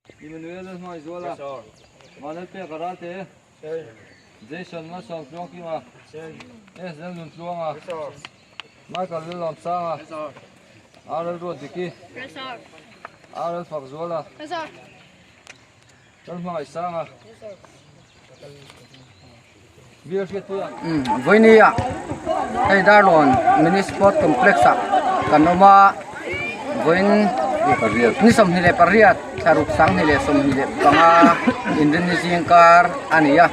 Emmanuel Lalhmaizuala, Vanlalpeka Ralte, Jason Malsawm Tluangkima, S Lalnun Tluanga, Michael Lalawmsanga, R Lalruatdiki, R Lalfakzuala, Lalhmangaihsanga, Bial Hriatpuia. Vawinia hei Darlawn Mini Sport Complex ah kan awm a, vawiin ni 28 thlaruk 2025 inrinni zingkar a ni a,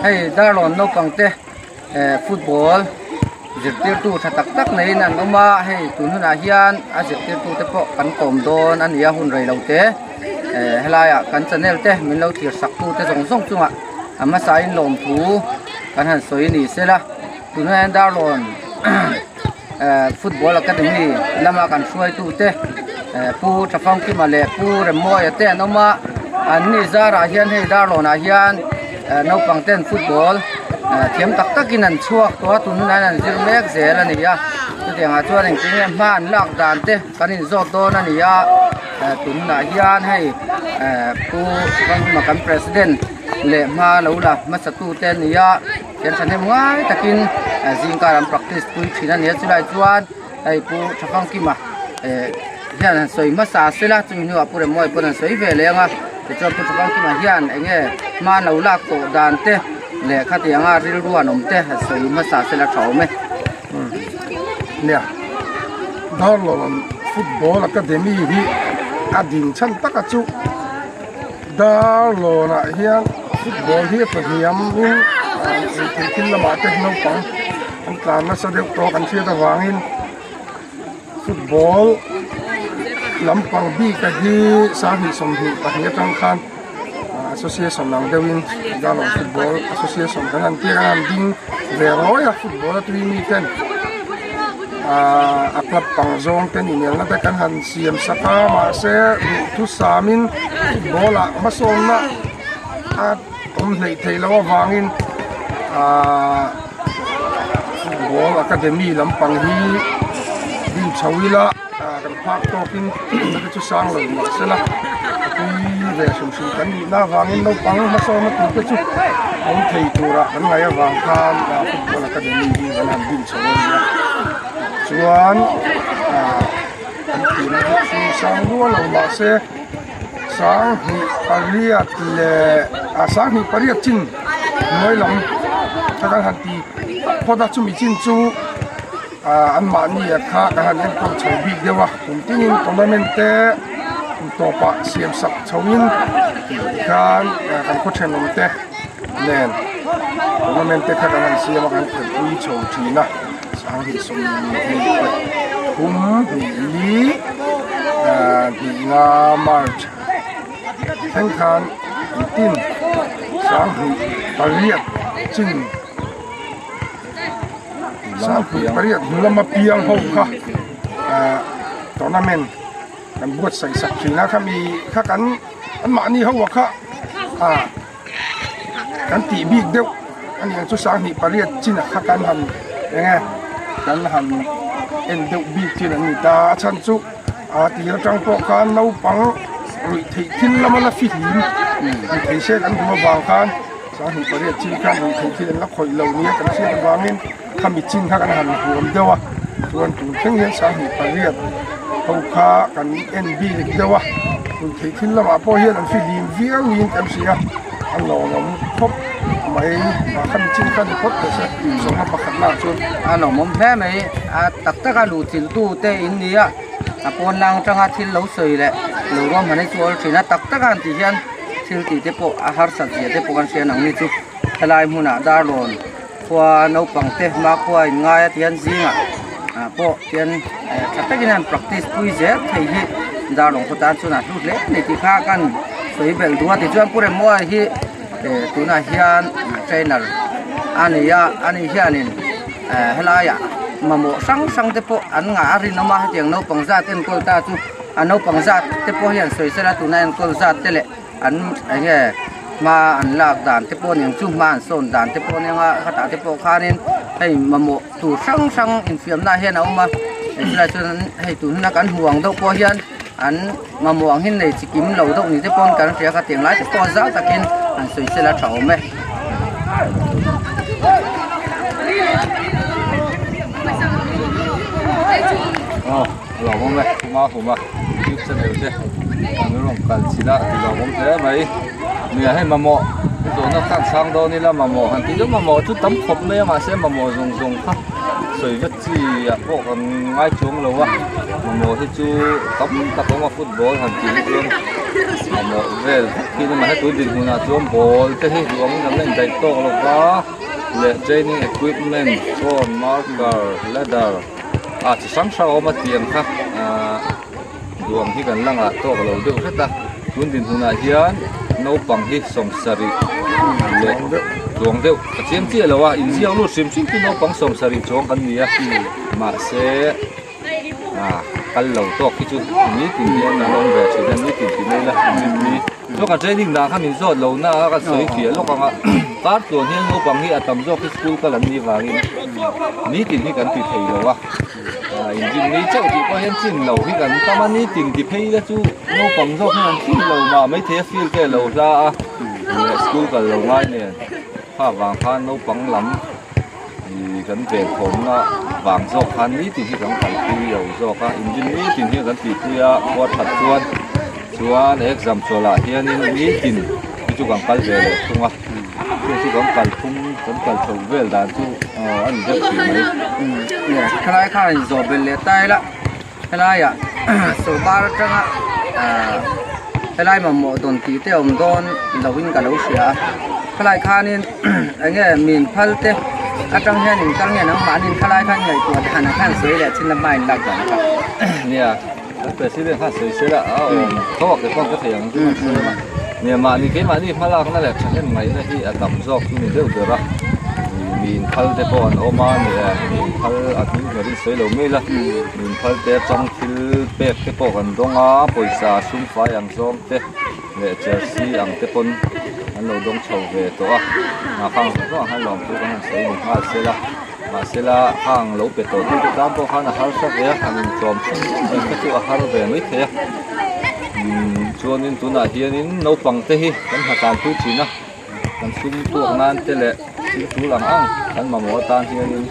hei Darlawn naupang te football zirtirtu tha tak tak neiin an awm a, hei tun hunah hian a zirtirtu te pawh kan kawm dawn a ni a hun rei lo te helaiah kan channel te min lo thlir sak tu te zawng zawng chungah a hmasa in lawmthu kan han sawi ni sela tunah hian Darlawn football academy lama kan hruaitu te Pu Thafangkima leh Pu Remmuaia te an awm a an ni zarah hian hei Darlawnah hian naupang ten football thiam tak takin an chhuak tawh a tun hunah hian an zir mek zel a ni a chutiangah chuan engtin nge hma an lak dan te kan inzawt dawn a ni a tun hunah hian hei Pu Thafangkima kan president leh hma lo la hmasa tute a ni a. Thian thahnem ngai takin zingkar an practice pui thin a ni a chulai chuan hei pu Thafangkima eh hian han sawi hmasa sela chumi hnuah pu Remmuai pawn an sawi ve leh ang a tichuan pu Thafangkima hian eng nge hma an lo lak tawh dan te leh khatianga rilru an awm te han sawi hmasa sela tha awm e. Nia Darlawn Football Academy hi a din chhan taka chu. Darlawnah hian football hi a tlahniam in thil thil lamah te naupang an tlan nasa deuh tawh kan hriat avangin football lampang bik a hi 2022 atang khan association ang deuhin Darlawn football association kan han tir a an ding ve rawi a football a tui mi ten a club pang zawng te inelna te kan han siam sak a mahse duhthusamin football ah hmasawnna a awm hleih theih loh avangin ahh football academy lampang hi din chho ila ah kan phak tawkin na te chu sang lo mahsela a tui ve hrim hrim kan nih na avangin naupang hmasawnna tur te chu awm thei tura kan ngaih avang khan ah football academy hi kan han din chho a ni a chuan ah an tihna te chu sang rual lo mahse 28 leh ah 28 chin hnuai lam kha kan han ti phawt a chumi chin chu. Ahh an mahni ah kha kan han enkawl chho bik deuh a kum tinin tournament te kum tawpah siam sak chho in tikhan kan khaw thenawm te nen tournament te kha kan han siam a kan khelhpui chho thin a 2023 hnih li ahh hnih nga march thleng khan kum tin 28 chin. 28 hnu lama piang ho kha ahh tournament kan buatsaih sak thin a khami kha kan an mahni ho ah kha ah kan tih bik deuh a ni ang chu 28 chin ah kha kan han eng nge kan han en deuh bik thin an ni ta a chhan chu a tir atang pawh khan naupang ruih theih thil lama la fihlim ni thei se kan duh avang khan. 28 chin khan rawn theih thil an la khawih lo nia kan hriat avangin khami chin kha kan han huam deuh a chuan tun thleng hian 28 ho kha kan en bik deuh a tun theih thil lamah pawh hian an fihlim viau niin kan hria a lawmawm khawp mai a khami chin kha ni phawt teh se sawmna pakhat lah chuan a lawmawm hle mai a tak taka luh chilh tu te in nia a pawn lang atanga thil lo sawi leh lo ruahman hi chu awl thin a tak taka an tih hian. Thil tih te pawh a harsat zia te pawh kan hria nang ni chu helai hmunah Darlawn khua naupang te hma khua in ngai a tihian zingah ah pawh tihian tha takin an practice pui zel thei hi Darlawn khaw tan chuan a hlu hle a ni tih kha kan sawi belh duh a tichuan Pu Remmuai hi tunah hian trainer a ni a ani hianin helaiah mamawh hrang hrang te pawh an ngah a rinawm a hetiang naupang zat enkawl ta chu. A naupang zat te pawh hian sawi sela tuna enkawl zat te leh an eng nge hma an lak dan te pawh aniang chu hma an sawn dan te pawh aniang a khatah te pawh khanin hei mamawh tur hrang hrang infiamna hian a awm a hei chulai chuan hei tun huna kan hmu ang deuh pawh hian. An mamawh ang hi nei chi kim lo deuh ni te pawn kan hria kha tiang lai te pawh zau takin an sawi sela tha awm e. Aw a lo awm e khuma khuma youtube channel te an rawn kal chilh a ti lawmawm hle mai nia hei mamawh zawhna khan chhang dawn ila mamawh han tih chu mamawh chu tam khawp mai a mahse mamawh zawng zawng kha sawi vek chi ah pawh kan ngai chuang lo a mamawh hi chu tam tak a awm a football han tih hi chuan mamawh vel vek hi mahse tun dinhmun ah chuan ball te hi duh angin an la indaih tawk lo va leh training equipment phone marker ladder ah chi hrang hrang a awm a tiang kha ahh duh ang hi kan la ngah tawk lo deuh hret a tun dinhmun ah hian naupang hi sawmsarih leh chuang deuh a chiang chiah lo a inziak lut hrim hrim chu naupang sawmsarih chuang kan ni a mahse ah kal lo tawk hi chu nitin hian an awm ve thin a nitin ti mai ila ni chuan kan training dan kha min zawt lo na a kan sawi fiah lawk ang a kar tluan hian naupang hi a tam zawk hi school kal an nih vangin nitin hi kan ti thei lo a. Ah inrin ni chauh tih pawh hian chin lo hi kan tam a nitin ti phei ila chu naupang zawk hian an chin lo mah maithei a field te a lo hla a leh school kal lo ngai nen kha vang khan naupang lam ih kan ven thawmna vang zawk khan nitin hi kan kalpui lo zawk a inrin nitin hian kan tihpui a khua that chuan chuan exam chawlh ah hianin nitin hi chu kan kal ve leh thung a. Chu chu kan kal phung kan kal chho vel dan chu a ni deuh tih mai. Helai khan in zawh belh leh ta ila helaiah sawrkar atanga helai mamawh dawn tih te awm dawn loin ka lo hria a helai khanin eng nge min phal te atang hian in kal nge nangmahni khalai khan ngaihtuah dan ah khan sawi leh chin la hma in lak dan kha. Nia. Kan president khan sawi sela a awm tho a ke pawh ka thei ang chu kan sawi a nia mahni keimahni hmalakna leh thahnem ngaihna hi a tam zawk chu ni deuh ber a mi inphal te pawh an awm a nia mi inphal a hming ber in sawi lo mai la mi inphal te atang thil pek te pawh kan dawng a pawisa sum fai ang zawng te leh jersey ang te pawn an lo dawng chho ve tawh a nghahkhang zawng zawng ah khan lawmthu kan han sawi ni nghal sela. Mahsela hang lo pe tawh tute tan pawh khan a harsa ve a, han inchawm chhun reng kha chu a har ve mai thei a. Umm chuanin tunah hianin naupang te hi kan hna tan pui thin a, kan sum tuak nan te leh thil tul ang ang kan mamawh atan hianin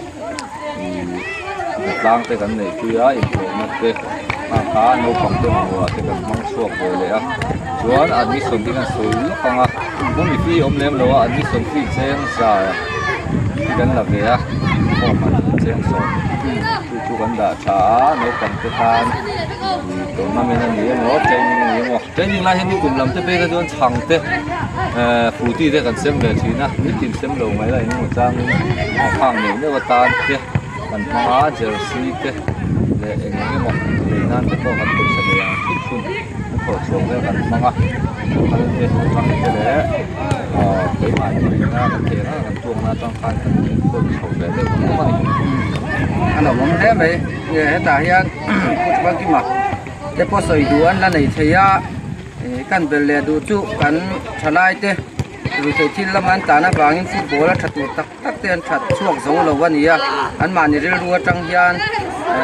ihh hnatlang te kan neih pui a, inhlawhna te hna kha naupang te mamawhah te kan hmang chhuak ve leh a. Chuan admission hi kan sawi lawk ang a, hmun fee awm lem lo a, admission fee cheng za. hi kan la ve a form an cheng sawm chu chu kan dah tha a naupang te tan ih tournament a ni emaw training a ni emaw training lai hian nikum lam te pek a chuan chhang te ehh frooti te kan sem ve thin a nitin sem lo mai la engemaw changin a khang neuh neuh atan te kan hmang a jersey te leh eng eng emaw lei nan te pawh kan pawisa nei ang thut thun a thawh chhuah vel kan hmang a phal te hmang te leh aw keimahni ina kan thei ang a kan tuakna atang khan kan enkawl chho ve deuh vang vang a ni. A lo awm hle mai nge hetah hian Pu Chhuakima te pawh sawi duh an la nei thei a ih kan belh leh duh chu kan thalai te ruihtheih thil lama an tan avangin football a tha tur tak tak te an that chhuak zo lo a ni a anmahni rilru atang hian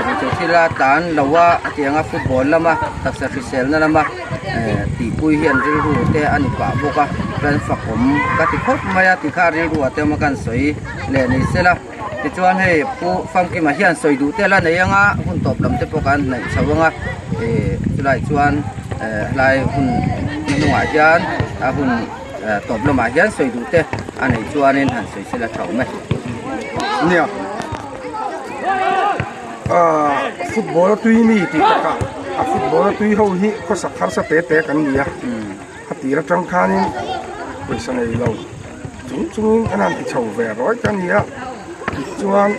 ruihtheih thila tlan lo a hetianga football lama taksa hriselna lama eh tihpui hian rilru te a ni pah bawk a chuan fakawm ka ti khawp mai a tikha rilru ah te awm a kan sawi leh ni sela tichuan hei pu famkima hian sawi duh te la nei anga hun tawp lam te pawh kan hnaih chho anga eh chulai chuan eh helai hun hnungah hian a hun. Tawp lamah hian sawi duh te a neih chuanin han sawi sela tha awm e. Nia ah football a tui mi tih takah a football a tui ho hi khawsak harsa te te kan ni a a tir atang khanin pawisa nei lo chung chungin an han ti chho ve rawih ta nia tichuan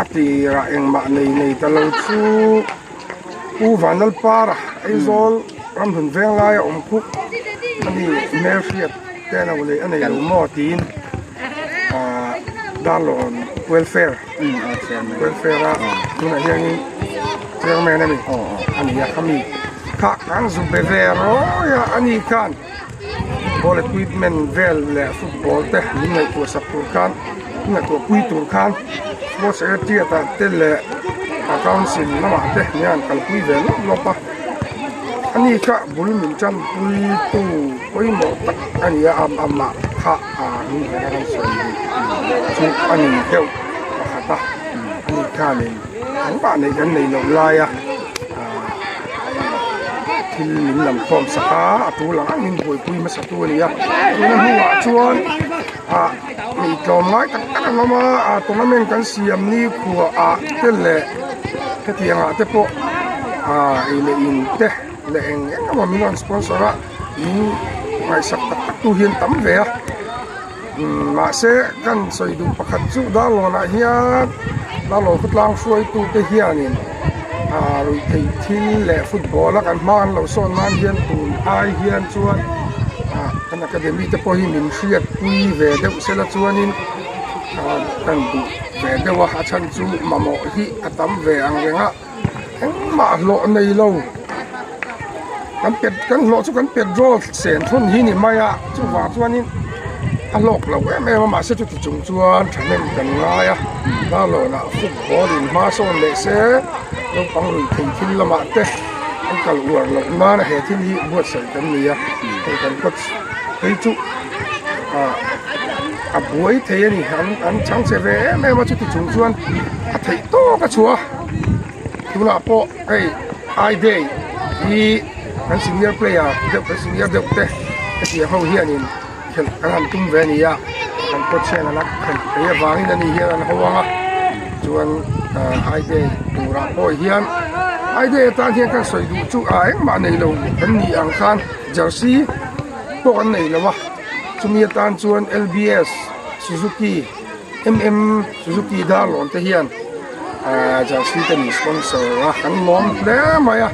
a tirah engmah nei nei ta lo chu U Vanlalpara Aizawl ramhlun veng laia awm khup a ni hmelhriat te a lo nei a nei lo maw tiin ahh Darlawn welfare welfare a tunah hianin chairman a ni a ni a khami kha kan zu be ve rawi a ani khan ball equipment vel leh football te min ngaihtuah sak tur khan min ngaihtuah pui tur khan sports secretariat ah te leh a council lamah te hian kalpui ve lawp lawp a. Ani kha bul min tanpui tu pawimawh tak a ni a, amah kha hnung hmel a kan sawi chu a ni deuh pakhat a, ani khanin engmah neih kan neih loh laia thil min lam khawm sak a, a tul ang ang min buaipui hmasa tu a ni a, tuna hnuah chuan ah mi tlawm ngai tak tak an awm a, ah tournament kan siam ni khuah ah te leh hetiang ah te pawh ah ei leh in te leh eng eng emaw min rawn sponsor a min ngaihsak tak tak tu hi an tam ve a umm mahse kan sawi duh pakhat chu Darlawn ah hian Darlawn khawtlang hruaitu te hianin ah ruihtheih thil leh football a kan hma an lo sawn nan hian tun ai hian chuan ah kan academy te pawh hi min hriat pui ve deuh sela chuanin ah kan duh ve deuh a a chhan chu mamawh hi a tam ve ang reng a engmah hlawh nei lo kan pet kan hlawh chu kan petrol sen thawn hi ni mai a chuvang chuanin a hlawk lo em em a mahse chuti chung chuan thahnem kan ngai a darlawnah football in hma sawn leh se naupang ruih theih thil lamah te an kal uar loh nana he thil hi buatsaih kan ni a hei kan coach phei chu ah a buai thei a ni an an chhang che ve em em a chuti chung chuan a theih tawk a chhuah a tunah pawh hei I day hi kan senior player deuh kan senior deuh te hetiang ho hianin khelh kan han tum ve a ni a kan coach hian a la khelh thei avangin ani hian an ho ang a chuan ah I day turah pawh hian I day atan hian kan sawi duh chu ah engmah nei lo kan nih ang khan jersey pawh kan nei lo a chumi atan chuan L_B_S Suzuki mm Suzuki Darlawn te hian ah jersey te min sponsor a kan lawm hle mai a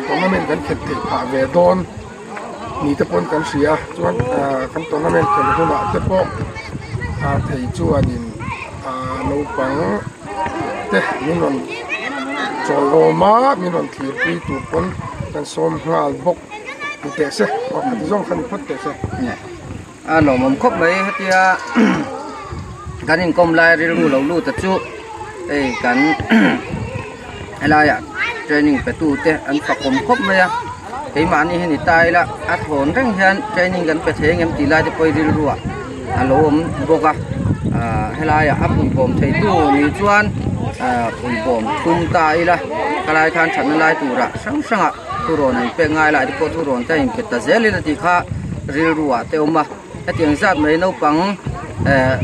tournament kan khelh theih phah ve dawn. Ni te pawn kan hria chuan ah kan tournament khelh hunah te pawh ah thei chuanin ah naupang te min rawn chawiawm a min rawn thlirpui tur pawn kan sawm nghal bawk ni teh se aw khati zawng kha ni phawt teh se. A lawmawm khawp mai hetia kan inkawm lai rilru lo lut a chu hei kan helaiah training pe tu te an fakawm khawp mai a keimahni hi ni ta ila a thawn reng hian training kan pe thei angem tih lai te pawh hi rilruah a lo awm bawk a ah helaiah a puibawm thei tu ni chuan ah puibawm tum ta ila helai khan thatna lai turah hrang hrangah thurawn an pek ngai lai te pawh thurawn te a inpe ta zel in a tih kha rilru ah te awm a hetiang zat mai naupang eh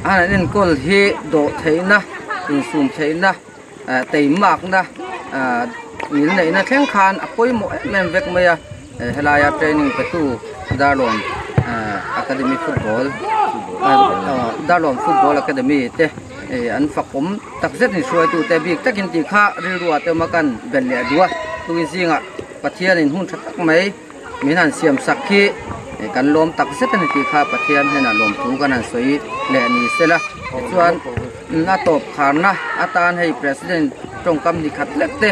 an han enkawl hi dawh theihna insum theihna eh teimakna ah mil neihna thleng khan a pawimawh em em vek mai a eh helaia training pe tu Darlawn eh academy football Darlawn football academy te. Hei an fakawm tak zet in hruaitute bik takin tih kha rilru ah te awm a kan belh leh duh a tui zingah Pathianin hun tha tak mai min han siam sak khi kan lawm tak zet a ni tih kha Pathian hnenah lawmthu kan han sawi leh ni sela tichuan a tawp kharna atan hei President tawngkam ni khat lek te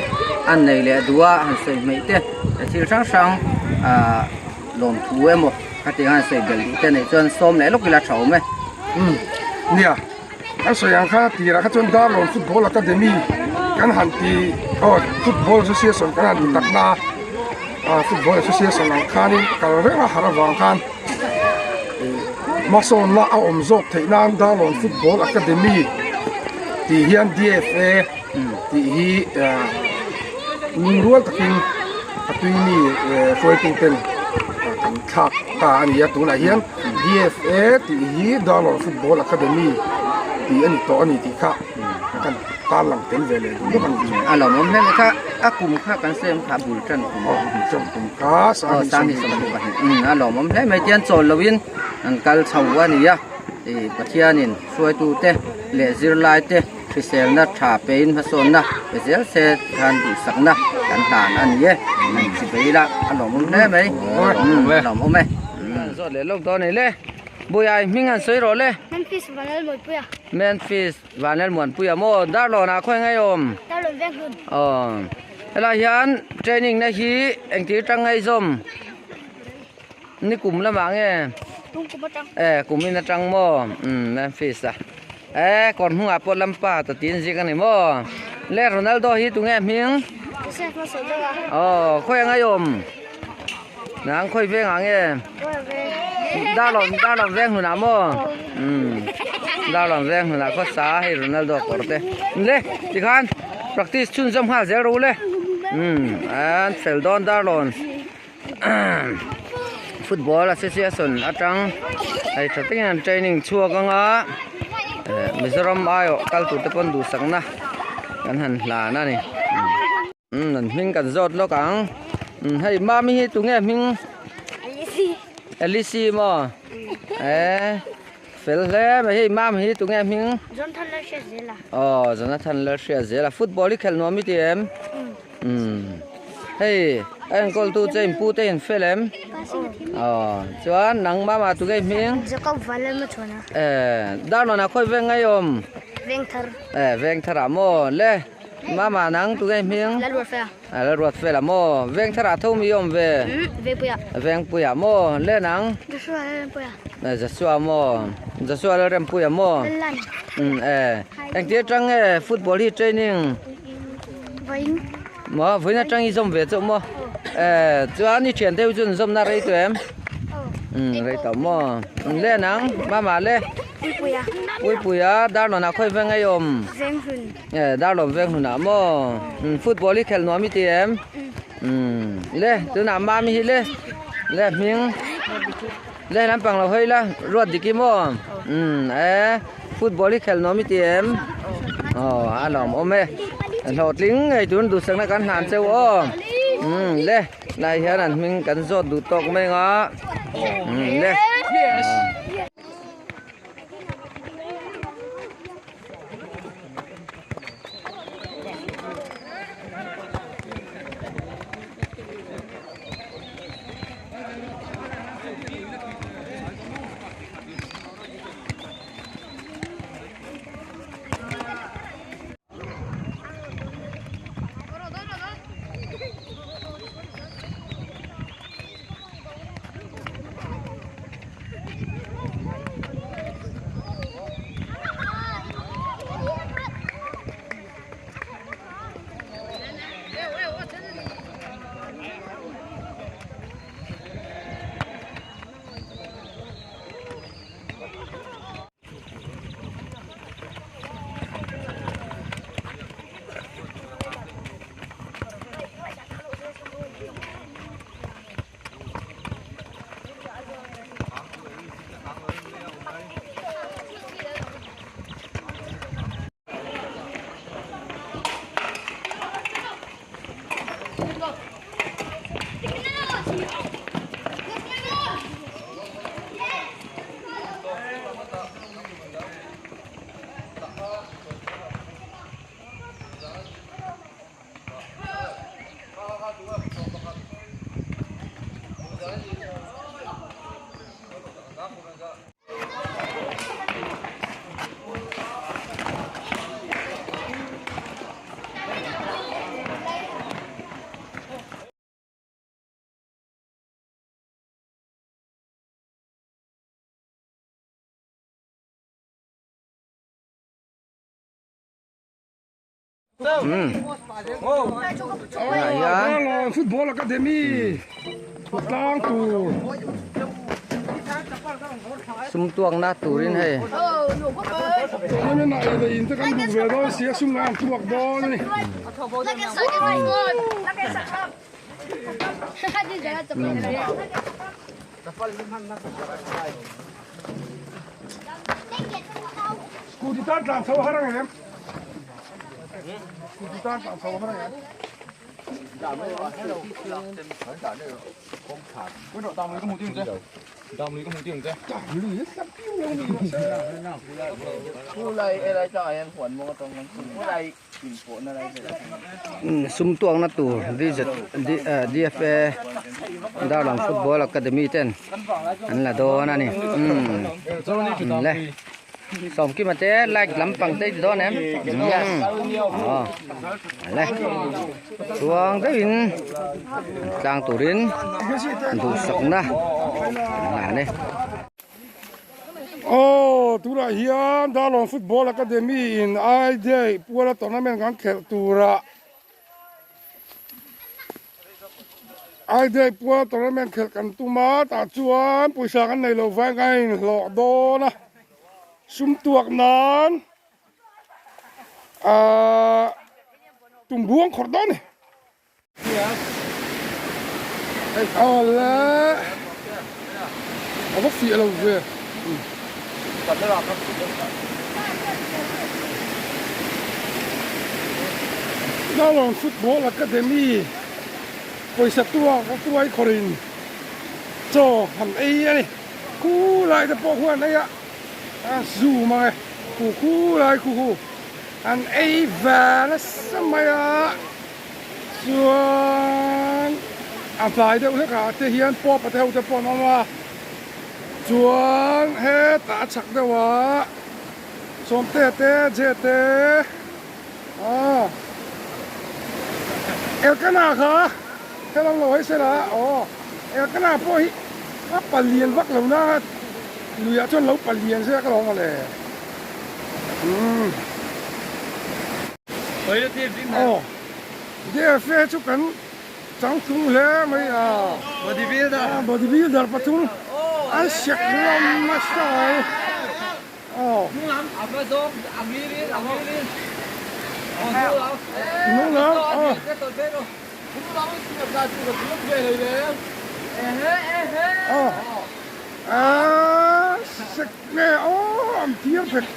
an nei leh duh a han sawi hmeih te thil hrang hrang ah lawmthu emaw khatiang han sawi belh duh te neih chuan sawm leh lawk ila tha awm e. Umm nia kan sawi ang kha tirah kha chuan Darlawn Football Academy kan han ti aw Football Association kan han ti tak na a Football Association ang khanin kal reng a harh avang khan ih hmasawnna a awm zawk theih nan Darlawn Football Academy tih hian D_F_A tih hi ah lungrual takin a tui mi hruaitu ten kan thlak ta a ni a tunah hian. DFA tih hi Darlawn Football Academy tih a ni tawh a ni tih kha kan tarlang tel ve leh duh bawk a ni chu. A lawmawm hle mai kha a kum kha kan sawi ang kha bul tan kum aw bul tan kum kha sang hi 25 a lawmawm hle mai tian chawl loin an kal chho a ni a ih Pathianin hruaitute leh zirlaite hriselna tha pein hmasawnna pe zel se khan duhsakna kan hlan a ni e an chi vei la a lawmawm hle mai a lawmawm e zawt leh lawk dawn ei le buiai hming an sawi rawh le Memphis Vanlalmuanpuia Memphis Vanlalmuanpuia maw Darlawn ah khawi ngai awm Darlawn Venghlun aw helai hian training na hi engtir tang ngai zawm Ni kum lamah nge? Tum kum atang. Eh kum in atang maw? Umm Memphis a. Eh kawr hnungah pawh Lampard a tin zik a ni maw? Le Ronaldo hi tunge hming? Joseph Masodoa. Aw khawi anga i awm? Nang khawi veng ah nge? Darlawn Darlawn veng hnunah maw? Umm Darlawn veng hnunah khawsa hei Ronaldo kawr te le tikhan practice chhunzawm nghal zel ro le umm an fel dawn Darlawn football association atang hei tha takin an training chhuak anga eh Mizoram aiawh kal tur te pawn duhsakna kan han hlan a ni. Umm an hming kan zawt lawk ang umm hei mami hi tunge hming Alice Alice maw eh fel hle mai hei mami hi tunge hming Jonathan Lalhriatzela aw Jonathan Lalhriatzela football hi khelh nuam i ti em umm hei a enkawl tu che in pu te in fel em aw chuan nang mama tunge hming Jacob Vanlalmachhuana eh Darlawnah khawi veng ngai awm Vengthar eh Vengtharah maw le. Mama nang tu nge hming? Lal Ruat Fela. A Lal Ruat Fela maw? Veng tharah tho mi awm ve? Vengpuia. Vengpuia maw? Le nang? Joshua Lal Rempuia. Joshua maw? Joshua Lal Rempuia maw? Lan. Eh. Engtir atang nge football hi training? Vawiin. Maw vawiin atang i zawm ve chauh maw? Eh chuan i thian deuh chu an zawmna rei tawh em? Rei tawh maw? Le nang? Mama le? Puipuia. Puipuia Darlawnah khawi veng ei awm? Venghlun. Eh Darlawm veng hnunah maw football hi khelh nuam i ti em le tunah mami hi le le hming le lampang lo hawi la ruat dik i maw eh football hi khelh nuam i ti em aw a lawm awm e hlawhtling ngei tun duhsakna kan hlan cheu aw le lai hian an hming kan zawt duh tawk mai ang a le. Football Academy tlang tur sum tuakna turin hei tournament ah ei in te kan duh ve dawn sia sum nga an tuak dawn a ni. Scooty tan tlan chho har ang em? Scooty tan tlan chho har ang em? Sum tuakna tur DFA Darlawn Football Academy ten an la dawn a ni le Sawmkima te light lampang te i ti dawn em aw le chuang deuhin tlang turin duhsakna an hlan e. Aw tunah hian Darlawn Football Academy in Aidei puala tournament kan khelh turah. Idea pua tournament khelh kan tum a tah chuan pawisa kan nei lo vang a inhlawh dawn a sum tuak nan ahh tum buang khawrh dawn a ni. Awle a va fiah lo ve. Darlawn Football Academy pawisa tuak a tuai khawrin chaw han ei a ni. Khu lai te pawh khuan ei a, a zoom ang e, khu khu lai khu khu an ei ve nasa mai a. Chuan a tlai deuh hlek ah te hian pawpa te ho te pawh an awm a chuan hetah a chhak deuh ah Sawmte te J te ah Elkana kha helam lo hei sela aw Elkana pawh hi a palian vak lo na luiah chuan lo palian zek alawm mawle umm. Aw DFA chu kan changtlung hle mai a body builder pathum an sek hlawm nasa mai aw hnung lam aw aw a sek nge aw an tir vek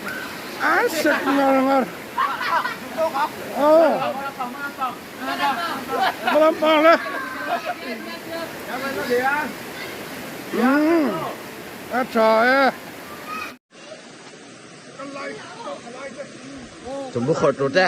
an sek ngar ngar. Lampang le. A tha e. Tumbu khawr tur te.